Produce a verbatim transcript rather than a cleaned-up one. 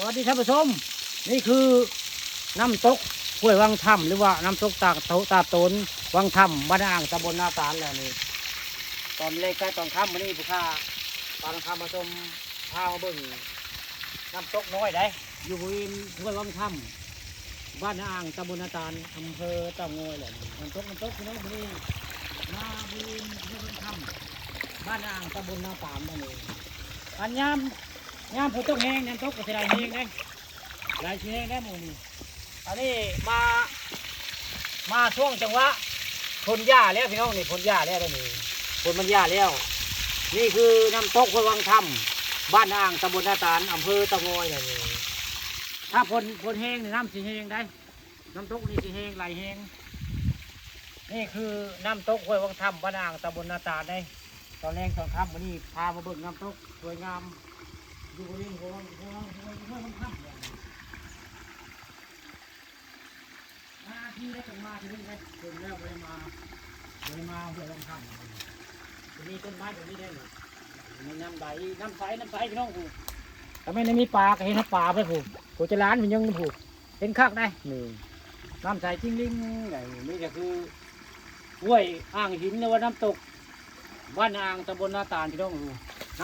สวัสดีท่านผู้ชม นี่คือน้ำตกห้วยวังถ้ำ หรือว่าน้ำตกตาโต ตาโตนวังถ้ำ บ้านอ่าง ตำบลนาตาลแหละนี่ ตอนแรกใกล้ตอนค่ำมื้อนี้ผู้ข้าปาทองคำมาชม พามาเบิ่งน้ำตกน้อยได้ อยู่บริเวณห้วยวังถ้ำ บ้านอ่าง ตำบลนาตาล อำเภอเต่างอยแหละนี่ น้ำตก น้ำตกพี่น้อง มื้อนี้มาบริเวณห้วยวังถ้ำ บ้านอ่าง ตำบลนาตาลนั่นเอง อันยาม ยามฝนตกแฮง น้ำตกก็สิไหลแฮงเด้ ไหลสิแฮงเด้มื้อนี้ อันนี้มา มาช่วงจังหวะพ่นหญ้าแล้วพี่น้องนี่ พ่นหญ้าแล้วเด้อนี่ พ่นมันหญ้าแล้ว นี่คือน้ำตกห้วยวังถ้ำ บ้านอ่าง ตำบลนาตาล อำเภอเต่างอยแหละนี่ ถ้าพ่น พ่นแฮงนี่น้ำสิแฮงได้ น้ำตกนี่สิแฮง ไหลแฮง นี่คือน้ำตกห้วยวังถ้ำ บ้านอ่าง ตำบลนาตาลเด้ ตอนแรกตอนค่ำมื้อนี้พามาเบิ่งน้ำตกสวยงาม อยู่บริเวณห้วยวัง ห้วยวัง ห้วย ห้วยวังถ้ำเนี่ย มาที่ได้จังมาที่นี่ได้ เห็นแล้วบ่ได้มา บ่ได้มาห้วยวังถ้ำ จะมีต้นไม้แบบนี้ได้เลย มีน้ำใส น้ำใส น้ำใสพี่น้องผู้ ถ้าไม่ได้มีปลาก็เห็นปลาไปผู้ ผู้จะล้านมันยังผู้ เห็นคักได้นี่ น้ำใสจริงลิงได้ นี่ก็คือห้วยอ่างหิน หรือว่าน้ำตก บ้านอ่าง ตำบลนาตาลพี่น้องผู้